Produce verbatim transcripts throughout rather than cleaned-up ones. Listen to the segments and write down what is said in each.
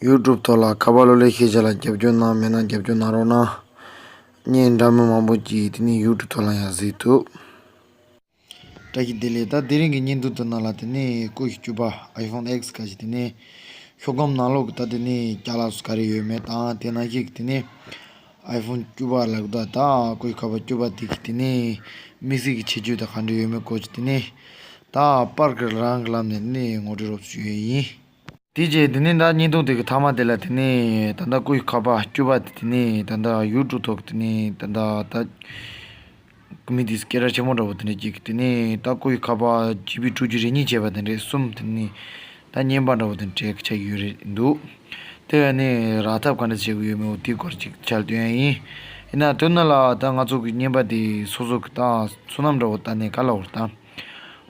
ཡུ་ཊུབ་ཐོག་ལ་ཁ་པར་གློག་ཀླད་ཤེས་བྱ་ལ་རྒྱབ་སྐྱོར་གནང་མེད་ན་རྒྱབ་སྐྱོར་གནང་རོགས་གནང་། བརྙན་འདྲ་མིན་མང་པོ་ཅིག་དེ་ནས་ཡུ་ཊུབ་ཐོག་ལ་ཡང་གཟིགས་ཐུབ། བཀྲ་ཤིས་བདེ་ལེགས། ད་དེ་རིང་གི་བརྙན་ཐུང་དེ་ནང་ལ་དེ་ནས་ཀོ་ཤི་བཅུ་པ་ཨའི་ཕོན་ཨེག་སི་ག་ཞིག་དེ་ནས་ཤོག་སྒམ་ནང་ལོགས་ཀྱི་ད་དེ་ནས་ཅ་ལག་སུ་ག་རེ་ཡོད་མེད་དང་དེ་ནང་བཞིན་གྱི་དེ་ནས་ཨའི་ཕོན་བཅུ་པ་ལ་ད་ད་ཀོ་ཤི་ཁ་པར་བཅུ་པ་དེ་གི་དེ་ནས་དམིགས་བསལ་གྱི་ཁྱད་ཆོས་དང་ག་འདྲ་ཡོད་མེད་སྐོར་གྱི་དེ་ནས་ད་པར་གྱི་རང་གི་ལམ་ནས་ནས་ངོ་སྤྲོད་རོགས་ཞུ་ཡས་ཡིན། དེ་རྗེས་དེ་ནས་ད་བརྙན་ཐུང་དེ་གི་མཐའ་མ་དེ་ལ་དེ་ནས་ད་ལྟ་ཀོ་ཤི་ཁ་པར་བཅུ་པ་དེ་དེ་ནས་ད་ལྟ་ཡུ་ཊུབ་ཐོག་གི་དེ་ནས་ད་ལྟ་ད་མི་དེ་སྐད་གྲགས་ཆེན་པོ་འདྲ་བོ་དེ་འདྲ་ཅིག་གི་དེ་ནས་ད་ཀོ་ཤི་ཁ་པར་ཇི་བི་དྲུག་ཅུ་རེ་གཉིས་བྱས་པ་དེ་འདྲ་གསུམ་དེ་ནས་ད་བརྙན་པར་འདྲ་བོ་དེ་འདྲ་ཆགས་ཀྱི་ཡོད་རེད་འདུག་དེ་ནས་རག་ཐབས་ག་འདྲ་བྱེད་དགོས་ཡོད་མེད་འོ་དེའི་སྐོར་ཅིག་ཆ་ལ་སྟོན་ཡ་ཡིན། ཡིན་ན་དོན་ནང་ལ་ད་ང་ཚོ་གི་བརྙན་པར་དེ་སོ་སོ་གི་ད་བསོད་ནམས་འདྲ་བོ་ད་ནས་ག་ལ་འོར་ད།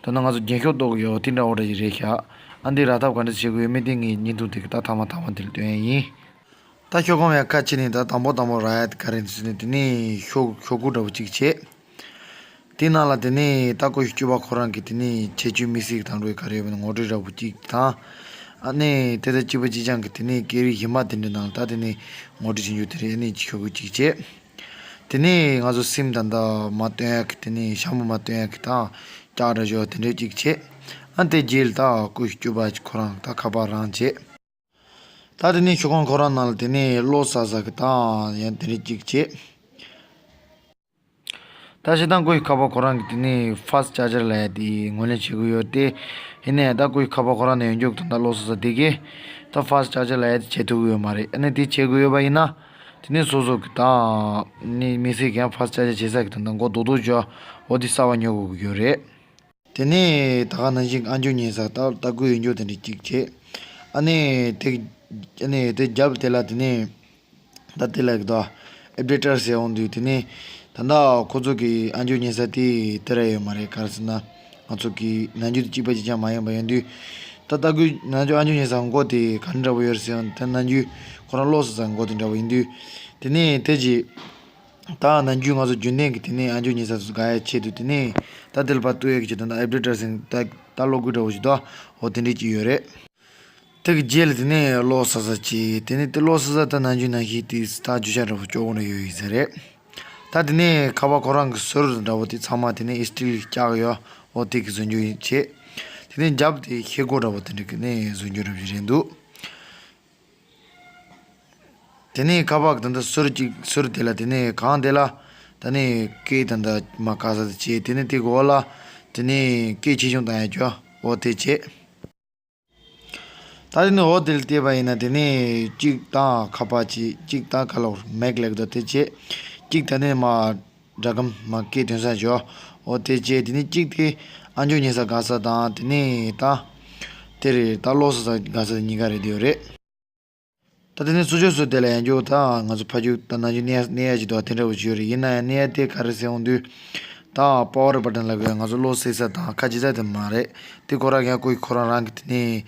ད་ནང་ང་ཚོ་རྒྱན་ཤོག་ཏོག་ཡོད་དེ་འདྲ་བོ་འདྲ་ཞིག་རེད་ཤག་ཨ་འདི་རག་ཐབས་ག་འདྲ་བྱེད་དགོས་ཡོད་མེད་དེ་ངས་བརྙན་ཐུང་དེ་གི་ད་ཐ་མ་ཐ་མ་དེ་ལ་སྟོན་ཡ་ཡིན། ད་ཤོག་སྒམ་ཡང་ཁ་ཕྱེ་ནས་ད་དང་པོ་དང་པོ་རག་ཡ་དེ་ག་རེ་ཟེར་ནས་དེ་ནས་ཤོག་ཤོག་གུ་འདྲ་བོ་གཅིག་བྱས། དེ་ནང་ལ་དེ་ནས་ད་ཀོ་ཤི་བཅུ་པ་ཁོ་རང་གི་དེ་ནས་ཁྱད་ཆོས་དམིགས་བསལ་གྱི་དང་འགྲོ་ཡི་ག་རེ་ཡོད་མེད་ངོ་སྤྲོད་འདྲ་བོ་གཅིག་དང་། ཨ་ནས་དེ་ལྟར་གཅིག་པ་གཅིག་རྐྱང་གི་དེ་ནས་སྐད་རིགས་གཞན་པ་དེ་འདྲའི་ནང་ལ་ད་དེ་ནས་ངོ་སྤྲོད་བྱེད་རྒྱུ་དེ་རེད། ཨ་ནས་ཤོག་གུ་གཅིག་བྱས། དེ་ནས་ང་ཚོ་སིམ་ད་ད་མ་སྟོན་ཡག་གི་དེ་ནས་ཤམ་བུ་མ་སྟོན་ཡག་གི་ད་ལྕགས་འདྲ་ཞོ་དེ་འདྲས་གཅིག་བྱས། ཨ་དེ་རྗེས་ལ་ད་ཀོ་ཤི་བཅུ་པ་ཁོ་རང་ད་ཁ་པར་རང་བྱས། ད་དེ་ནས་ཤོག་ཁང་ཁོ་རང་ནང་ལ་དེ་ནས་བློ་གསལ་ས་གི་ད་ཡང་དེ་འདྲས་གཅིག་བྱས། ད་ཤི་ཏང་ཀོ་ཤི་ཁ་པར་ཁོ་རང་གི་དེ་ནས་ཕ་སི་ཊི་ཅར་ཇར་ལབ་ཡ་དེ་ངོས་ལེན་བྱེད་དགོས་ཡོད་དེ། ཡིན་ནའི་ད་ཀོ་ཤི་ཁ་པར་ཁོ་རང་ནས་ཡོང་རྒྱུ་གི་ད་ལྟ་བློ་གསལ་ས་དེ་གས་ད་ཕ་སི་ཊི་ཅར་ཇར་ལབ་ཡ་དེ་བྱེད་ཐུབ་ཀྱི་ཡོད་མ་རེད། ཨ་ནི་དེ་བྱེད་དགོས་ཡོད་པ་ཡིན་ན། དེ་ནས་སོ་སོ་གི་ད་ནི་མི་སེར་གྱང་ཕ་སི་ཊི་ཅར་ཇར་བྱེད་ས་གི་ད་ད་མགོ་རྡོག་རྡོག་ཅོ་འོ་དེ་གསར་པ་ཉོ་དགོས་ཀྱི་ཡོད་རེད། དེ་ནས་ད་ག་ནང་བཞིན་ཨ་འཇོ་ཉན་ས་ད་ལྟ་སྐུ་ཡོད་འཇོ་དེ་འདྲ་གཅིག་བྱས། ཨ་ནི་དེ་ཨ་ནི་དེ་རྒྱབ་དེ་ལ་དེ་ནས་ད་དེ་ལ་གི་ད་ཨེབ་ཌེ་ཊར་ཟེར་འོང་དུས་དེ་ནས་ད་ད་ཁོ་ཚོ་གི་ཨ་འཇོ་ཉན་ས་དེ་དེ་ར་ཡོད་མ་རེད། ག་རེ་ཟེར་ན་ང་ཚོ་གི་ནམ་རྒྱུན་དུ་གཅིག་པ་གཅིག་རྐྱང་མ་ཡིན་པ་ཡིན་དུས། ད་ལྟ་སྐུ་ནམ་རྒྱུན་ཨ་འཇོ་ཉན་ས་མགོ་དེ་ག་འདྲ་བོ་ཡོད་རེད་ཟེར་ཡང་དེ་ནམ་རྒྱུན་ཁོ་རང་བློ་གསལ་ས་མགོ་དེ་འདྲ་བོ་ཡིན་དུས། དེ་ནས་དེ་རྗེས། ད་ནམ་རྒྱུན་ང་ཚོ་རྒྱུན་ལྡན་གྱི་དེ་ནས་ཨ་འཇོ་ཉན་ས་སུ་དགའ་ཡ་ཆེད་དུ་དེ་ནས་ད་དེ་ལ་ཕར་གཏུག་ཡ་གི་ཆེད་དུ་ད་ཨེབ་ཌེ་ཊར་ཟེར་ད་ད་གློག་སྐུད་འདྲ་བོ་ཞིག་ད་འོ་དེ་འདྲས་ཅིག་ཡོད་རེད། དེ་གི་རྗེས་ལ་དེ་ནས་གློག་གསལ་ས་ཅིག་དེ་ནས་དེ་གློག་གསལ་ས་ད་ནམ་རྒྱུན་ནང་བཞིན་དེ་ད་རྒྱུ་ཆ་འདྲ་བོ་ཅོག་འདྲ་ཡོད་ཡིན་ས་རེད། ད་དེ་ནས་ཁ་པར་ཁོ་རང་གི་ཟུར་འདྲ་བོ་དེ་ཚང་མ་དེ་ནས་ཨེ་སི་ཊི་ལ་བཀྱག་ཡོད་འོ་དེ་གི་བཟོ་རྒྱུ་ཡིན་བྱས། དེ་ནས་རྒྱབ་དེ་ཤེལ་སྒོ་འདྲ་བོ་དེ་འདྲ་གི་ནས་བཟོ་རྒྱུ་འདྲ་བོ་ཞིག་རེད་འདུག་དེ་ནས་ཁ་པར་དེ་འདྲ་ཟུར་གཅིག་ཟུར་དེ་ལ་དེ་ནས་གང་དེ་ལ་ད་ནས་སྐད་དེ་འདྲ་མ་ག་ས་དེ་བྱས་དེ་ནས་དེ་གི་འོག་ལ་དེ་ནས་སྐད་ཆེ་ཆུང་བཏང་ཡ་ཅོ་འོ་དེ་བྱས། ད་དེ་ནས་འོ་དེ་ལ་བལྟས་པ་ཡིན་ན་དེ་ནས་གཅིག་དང་ཁ་པར་གཅིག་གཅིག་དང་ཁ་ལོར་མེག་ལེག་དོ་དེ་བྱས། གཅིག་ད་ནས་མ་སྒྲ་སྒམ་མ་སྐད་ཐོན་ས་ཅོ་འོ་དེ་བྱས་དེ་ནས་གཅིག་དེ་ཨ་འཇོ་ཉན་ས་དགའ་ས་དང་དེ་ནས་ད་དེ་རེད་ད་བློ་གསལ་ས་དགའ་ས་གཉིས་ཀ་རེད་དེ་ཡོད་རེད། ད་དེ་ནས་སུ་ཆོས་སུ་དེ་ལ་ཡང་འཇོག་ད་ང་ཚོ་ཕ་རྒྱུད་ད་ནང་རྒྱུད་གནས་གནས་ཡ་ཅིག་འདུག་དེ་འདྲ་བོ་ཅིག་ཡོད་རེད། ཡིན་ན་ཡང་གནས་ཡ་དེ་ག་རེ་ཟེར་འོང་དུས་ད་པ་ཝར་བ་ཊན་ལབ་ཀྱི་ང་ཚོ་བློ་གསལ་ས་དང་ཁ་ཅིག་ས་དེ་མ་རེད། དེ་ཁོ་རང་ཡང་ཁོ་ཁོ་རང་རང་གི་དེ་ནས་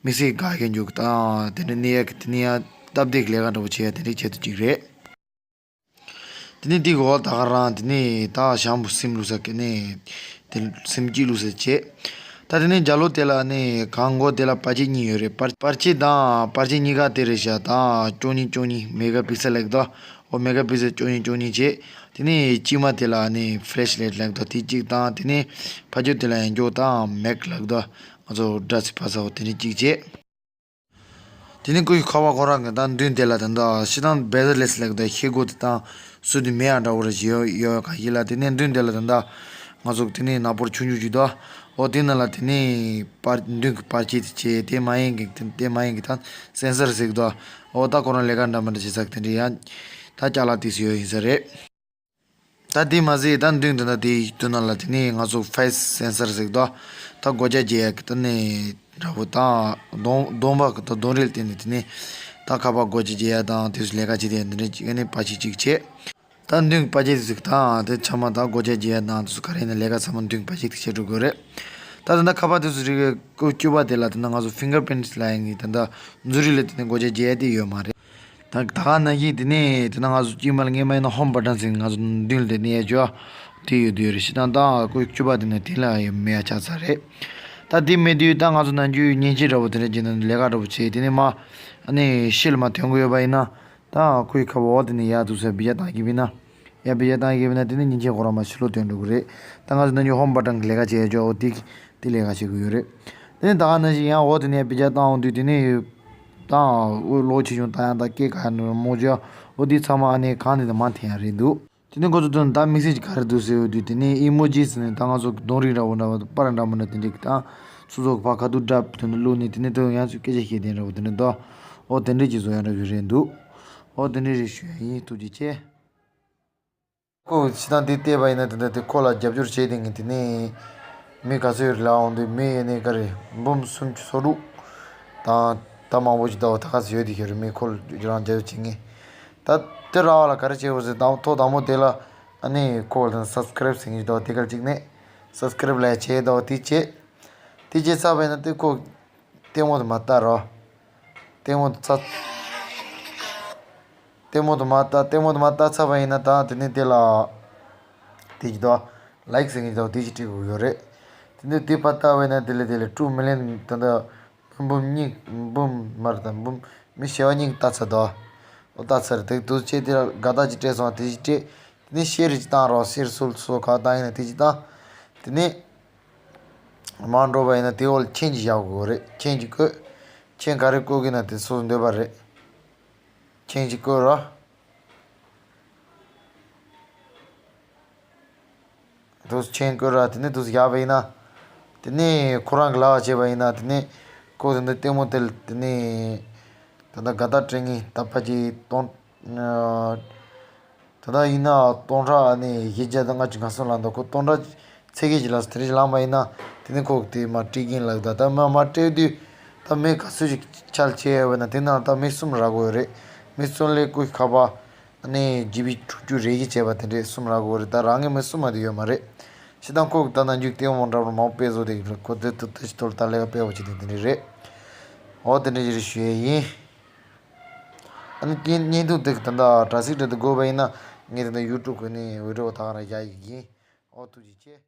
མི་སེར་དགའ་མཁན་འཇོག་ད་དེ་འདྲ་གནས་ཡ་གི་དེ་ནས་ཡང་སྟབས་བདེ་གི་ལས་ཀ་འདྲ་བོ་བྱེད་ཡ་དེ་འདྲའི་ཆེད་དུ་ཅིག་རེད། དེ་ནས་དེ་གི་འོག་ད་ག་རང་དེ་ནས་ད་ཞང་བུ་སིམ་བླུགས་ས་གི་ནས་དེ་སིམ་གཅིག་བླུགས་ས་བྱས། ད་དེ་ནས་རྒྱ་ལོ་དེ་ལ་ནས་གང་མགོ་དེ་ལ་པར་ཆས་གཉིས་ཡོད་རེད། པར་པར་ཆས་དང་པར་ཆས་གཉིས་ཀ་དེ་རེད་ཤག་ད་བཅུ་གཉིས་བཅུ་གཉིས་མེ་ག་པིག་སེལ་ལེགས་དོ། འོ་མེ་ག་པིག་སེལ་བཅུ་གཉིས་བཅུ་གཉིས་བྱས། དེ་ནས་དཀྱིལ་མ་དེ་ལ་ནས་ཕི་ལེ་ཤི་ལེ་ཊི་ལེགས་དོ་དེ་གཅིག་དང་དེ་ནས་ཕ་ཆོས་དེ་ལ་ཡང་མགྱོགས་དང་མེག་ལེགས་དོ་ང་ཚོ་སྒྲ་ཚིག་ཕ་ས་འོ་དེ་ནས་གཅིག་བྱས། དེ་ནས་ཁོའི་ཁ་བ་ཁོ་རང་གི་ད་མདུན་དེ་ལ་ད་ལྟ་ཤི་ཐང་བེ་ཟར་ལེ་སི་ལབ་ཀྱི་ད་ཤེལ་སྒོ་དེ་དང་སུ་དེ་མེ་ཡང་འདྲ་བོ་རེ་ཞིག་ཡོད་ཡོད་ག་ཡིན་ལ། དེ་ནས་མདུན་དེ་ལ་ད་ལྟ་ང་ཚོ་དེ་ནས་ནག་པོར་ཆུང་ཆུང་ཅིག་འདུག་འོ་དེ་ནང་ལ་དེ་ནས་པར་མདུན་གྱི་པར་ཆས་དེ་བྱས་དེ་མ་ཡིན་གི་དེ་མ་ཡིན་གི་ད་སེན་སར་ཟེར་གི་འདུག་འོ་ད་ཁོ་རང་ལས་ཀ་འདྲ་མི་འདྲ་བྱེད་ས་གི་དེ་འདྲ་ཡང་ད་ཅ་ལག་དེ་སུ་ཡོད་ཡིན་ས་རེད། ད་དེ་མ་ཟད་ད་མདུན་དུ་ན་དེའི་མདུན་ན་ལ་དེ་ནས་ང་ཚོ་ཕེ་སི་སེན་སར་ཟེར་གི་འདུག་ད་སྒོ་རྒྱག་རྒྱག་ཡ་གི་དེ་ནས་འདྲ་བོ་དང་གདོང་གདོང་པ་གི་ད་གདོང་རིས་དེ་ནས་དེ་ནས་ད་ཁ་པར་སྒོ་རྒྱག་རྒྱག་ཡ་དང་དེ་ཚོ་ལས་ཀ་བྱེད་དེ་འདི་འདྲ་ཅིག་ཨ་ནི་པར་ཆས་གཅིག་བྱས། ད་མདུན་གྱི་པར་ཆས་དེ་ཚོ་གི་དང་དེ་ཚང་མ་ད་སྒོ་རྒྱག་རྒྱག་ཡ་དང་དེ་ཚོ་ག་རེ་ཡིན་ན་ལས་ཀ་ཚང་མ་མདུན་གྱི་པར་ཆས་དེ་བྱེད་འགྲོ་དགོས་རེད། ད་ད་ལྟ་ཁ་པར་དེ་ཚོ་རིགས་ཀྱི་སྐུ་སྐྱོ་པ་དེ་ལ་ད་ལྟ་ང་ཚོ་ཕིང་གར་པི་རིན་ཊི་ལབ་ཡ་གི་ད་ལྟ་མཛུབ་རིས་ལ་དེ་ནས་སྒོ་རྒྱག་རྒྱག་ཡ་དེ་ཡོད་མ་རེད། ད་ད་ག་ནང་བཞིན་དེ་ནས་དེ་ན་ང་ཚོ་དཀྱིལ་མ་ལ་སྔས་མ་ཡིན་ན་ཧོམ་བ་ཊན་ཟེར་ང་ཚོ་མདུན་ལ་དེ་ནས་ཡ་ཅོ་དེ་ཡོད་དེ་ཡོད་རེད། ཤི་ད་ད་ཀོ་ཤི་བཅུ་པ་དེ་ནས་དེ་ལ་ཡ་མེ་ཡ་ཆགས་ཚར་རེད། ད་དེ་མེད་དུས་ད་ང་ཚོ་ནམ་རྒྱུན་མཉེན་ཆས་འདྲ་པོ་དེ་འདྲ་བྱས་ན་ལས་ཀ་འདྲ་པོ་བྱས། དེ་ནས་མ་ཨ་ནི་ཤེལ་མ་ཐོན་གི་ཡོད་པ་ཡིན་ན། ད་ཁོའི་ཁ་པར་འོག་དེ་ནས་ཡར་འདུག་སེ་བི་ཇ་བཏང་གི་ཡིན་ན། ཡར་བི་ཇ་བཏང་གི་ཡིན་ན་དེ་ནས་མཉེན་ཆས་ཁོ་རང་མ་ཕྱི་ལོགས་ཐོན་འགྲོ་གི་རེད། ད་ང་ཚོ་ནམ་རྒྱུན་ཧོམ་བ་ཊན་གི་ལས་ཀ་བྱས་ཡོད་ཅོག་འོ་དེ་དེ་ལས་ཀ་བྱེད་གི་ཡོད་རེད། དེ་ནས་ད་ག་ནང་བཞིན་ཡང་འོག་དེ་ནས་བི་ཇ་བཏང་འོང་དུས་དེ་ནས་ད་འོ་གློག་ཆེ་ཆུང་ལྟ་ཡག་དང་སྐད་ག་ཡག་ནོར་མོ་ཅོག་འོ་དེ་ཚང་མ་ཨ་ནི་གང་དེ་དང་མ་འཐེན་ཡག་རེད་འདུག་དེ་ནས་ཁོ་ཚོ་དོན་ད་དམིགས་བསལ་གྱི་ག་རེ་འདུག་ཟེར་ཡོད་དུས་དེ་ནས་ཨི་མོ་ཇི་ཟེར་ནས་ད་ང་ཚོ་གདོང་རིས་འདྲ་པོ་འདྲ་པོ་པར་འདྲ་མི་འདྲ་དེ་འདྲ་གི་ད་སོ་སོ་གི་ཕ་ཁ་ཐུག་འདྲ་པོ་དེ་འདྲ་བླུགས་ནས་དེ་ནས་ད་ཡང་ཚུར་སྐད་ཆ་བཤད་དེ་འདྲ་པོ་དེ་འདྲ་འདུག་འོ་དེ་འདྲ་ཅིག་བཟོ་ཡག་འདྲ་པོ་རེད་འདུག་འོ་དེ་འདྲ་རེད་ཞུ་ཡག་ཡིན། ཐུགས་རྗེ་ཆེ། ཁོ་ཇི་ལྟར་འདི་བལྟས་པ་ཡིན་ན་དེ་འདྲ་དེ་ཁོ་ལ་རྒྱབ་སྐྱོར་བྱས་དེ་ངས་དེ་ནས་མི་ག་ཚོད་ཡོད་རེད་ལབ་འོང་དུས་མི་ཡིན་ནའི་ག་རེ་འབུམ་སུམ་ཅུ་སོ་དྲུག་དང་ད་མང་པོ་ཅིག་ད་འོ་ད་ག་ཚོད་ཡོད་དེ་ཁྱོད་རེད། མི་ཁོ་ལ་རང་རྒྱབ་སྐྱོར་བྱེད་ངེས། ད་དེ་ར་བ་ལ་ག་རེ་བྱས་འོ་ཟེར་དང་ཐོག་དང་པོ་དེ་ལ་ཨ་ནི་ཁོ་ལ་སབ་སི་ཀ་རེབ་ཟེར་ངེས་ད་འོ་དེ་ག་ཅིག་ནས་སབ་སི་ཀ་རེབ་ལ་བྱས་ད་འོ་དེ་བྱས། དེ་བྱས་ཚར་བ་ཡིན་ན་དེ་ཁོ་ལྟད་མོ་དེ་མ་ལྟ་རོགས། ལྟད་མོ་དེ་ཚ། ལྟད་མོ་དེ་མ་ལྟ། ལྟད་མོ་དེ་མ་ལྟ་ཚར་བ་ཡིན་ན་ད་དེ་ནས་དེ་ལ་དེ་གི་དོ་ལའིག་ཟེར་གི་དོ་དེ་གི་སྤྲད་དགོས་ཡོད་རེད། དེ་ནས་དེ་ཕར་ལྟ་བ་ཡིན་ན་དེ་ལས་དེ་ལས་ཀྲུ་མི་ལན་ད་ལྟ་འབུམ་གཉིས་འབུམ་མར་དང་འབུམ་མི་ཞེ་བ་གཉིས་ལྟ་ཚར་དོ། ཨོ་ལྟ་ཚར་དེ་དུ་ཆེ་དེ་ལ་དགའ་རྟགས་ཅིག་སྤྲད་སོང་དེ་གི་སྤྲད། དེ་ནས་ཤེར་ཅིག་བཏང་རོགས། ཤེར་སུལ་སོ་ག་བཏང་ཡིན་ན་དེ་གི་བཏང་། དེ་ནས། མར་འགྲོ་བ་ཡིན་ན་དེའི་འོག་ལ་མཆན་ཅིག་བཞག་དགོས་རེད། མཆན་ཅིག་བཀོད། མཆན་ག་རེ་བཀོད་ཀྱི་ན་དེ་སོ་སོ་འདོད་པ་རེད། མཆན་ཅིག་བཀོད་ར། དུ་མཆན་བཀོད་ར་དེ་ནས་དུ་བཞག་པ་ཡིན་ན། དེ་ནས་ཁོ་རང་གི་ལབ་པ་བྱས་པ་ཡིན་ན་དེ་ནས་ཁོ་དེ་འདི་ལྟད་མོ་དེ་དེ་ནས་ད་ལྟ་དགའ་རྟགས་སྤྲད་ངེས་ད་ཕ་གི་གཏོང་། ད་ལྟ་ཡིན་ན་སྟོང་ཕྲག་ནས་བཞི་བརྒྱ་དང་ལྔ་བཅུ་ང་གསུམ་ལ་འདུག་ཁོ་སྟོང་ཕྲག་ཚད་བརྒལ་གྱི་ལ་དེ་རིགས་ལངས་པ་ཡིན་ན་དེ་ནི་ཁོ་དེ་མ་སྤྲད་ཀྱིན་ལགས། ད་ད་མ་མ་སྤྲད་དུས་ད་མི་ག་ཚོད་ཅིག་ཆལ་ཆེ་བས་ན་དེ་ན་ད་མི་གསུམ་རག་གི་ཡོད་རེད། མི་གསུམ་ལས་ཁོའི་ཁ་པར་ནས་ཇི་བི་དྲུག་ཅུ་རེ་བཞི་བྱས་པ་དེ་འདྲས་གསུམ་རག་གི་ཡོད་རེད། ད་རང་གི་མི་གསུམ་མ་དེ་ཡོད་མ་རེད། ཞེ་དྲག་ཁོ་ད་ན་འཇུག་ལྟད་མོ་འདྲ་པོ་མང་པོ་དཔེ་བཟོ་དེ་ཁོ་དེ་དུ་དེ་ཞིག་ཐོར་ད་ལས་ཀ་དཔེ་བ་ཅིག་དེ་དེ་འདྲས་རེད། འོ་དེ་འདྲས་ཞིག་རེད་ཞུ་ཡས་ཡིན། ཨ་ནི་བརྙན་བརྙན་ཐུང་དེ་ད་ལྟ་དྲ་ཚིགས་འདྲ་དུ་དགོས་པ་ཡིན་ན་ངས་ད་ལྟ་ཡུ་ཊུབ་གི་ནས་བི་ཌི་ཡོ་ད་ག་རང་བཞག་ཡིག་ཡིན། ཨོ་ཐུགས་རྗེ་ཆེ།